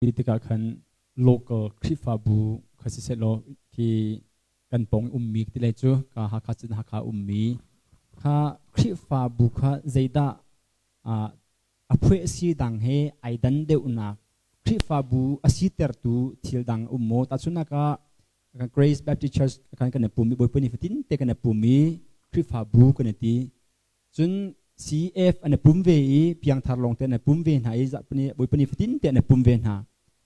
Ti tikah khan local Khrihfabu kha siseh law khi kan pawng i ummi ti le cu ka Hakha cun Hakha ummi kha Khrihfabu kha zeidah a phueh si dang he ai dan deuhnak, Khrihfabu a sitertu thil dang um maw? Tahchunhnak ah, Grace Baptist Church kan kan i pum i Bawipa ni fatin te kan i pum i Khrihfabu kan i ti. Cun CF an i pum ve i piangthar lawngte an i pum ve hna i Bawipa ni fatin te an i pum ve hna.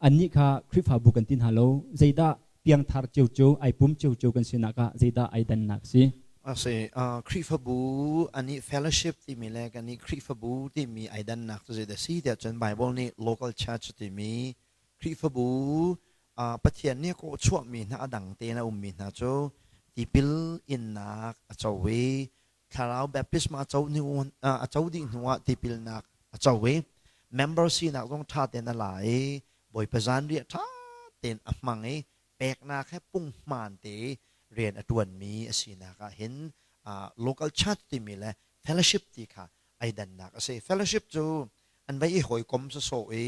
Annih kha Khrihfabu kan ti hna lo. Zeidah piangthar ciocio ai pum ciocio kan sinak ah zeidah ai dannak si? Ase Khrihfabu ani fellowship timi le kan i Khrihfabu timi ai dannak cu zeidah si tiah cun Bible nih local church timi Khrihfabu, Pathian nih kawh chuahmi hna, a dang tein a ummi hna cu tipil innak a co i thlarau baptisma a co hnu a co dih hnuah tipilnak a co i member sinak zong ṭha tein a la i Bawipa zanriah ṭha tein a hmang i peknak he punghman te rian a ṭuanmi a sinak ah hin local church timi le fellowship ti kha ai dannak a si. Fellowship cu an vai i hawikom sawsawh i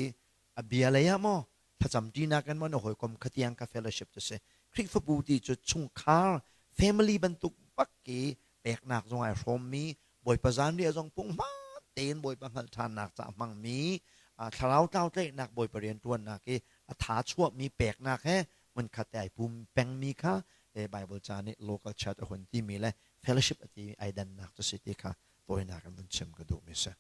a bia lei ah maw thlacam ṭinak in maw na hawikom kha tiang ka fellowship cu si. Khrihfabu ti cu chungkhar, family bantuk bak i peknak zong ai hrawmmi, Bawipa zanriah zong punghman tein Bawipa hngalh ṭhannak ca hmangmi, thlarau tlau tlaihnak, Bawipa rianṭuannak i a tha chuahmi peknak he hmunkhat te ai pum pengmi kha Bible ca nih local church a hun timi le fellowship a ti ai dannak cu si ti kha tawinak in vun chim ka duhmi si.